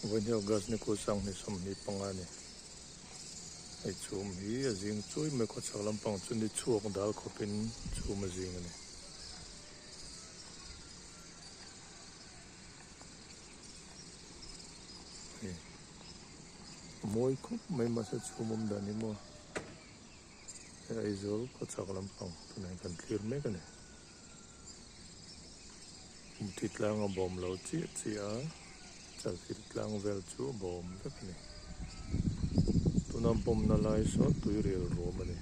Vawiin hi August ni kul 25 a ni. Hei chhum hi a zing chui mai khawchhak lampang chu ni chhuak dal khawpin chhum a zing a ni. Hei a mawi khawp mai mahse chhum awm dan hi maw hei Aizawl khawchhak lampang tunah hian kan thlir mek a ni. Muthi tlang a bawm lo chiah chiah a, chalfilh tlang vel chu a bawm vek a ni. Tuna bawmna lai saw tuiril ruam a ni.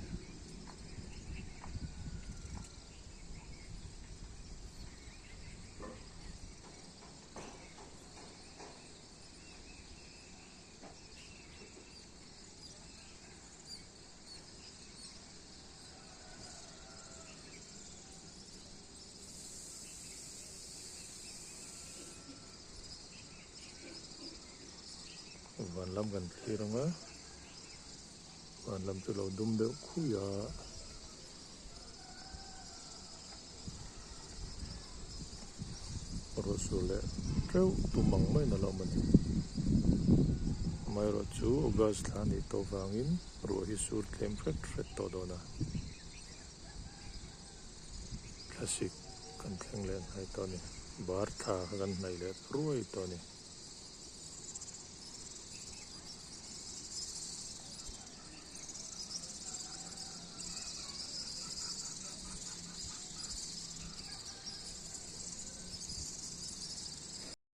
Van lam kan thlir ang a, van lam chu lo dum deuh khui a. Ruahsur leh teuh tum ang maiin a lo awm a ni. Amaherawhchu August thla a nih tawh vangin ruah hi sur tlem hret hret tawh dawn a. Thlasik kan thleng leh hnaih tawh a ni. Bar thla kha kan hnaih leh ruai tawh a ni.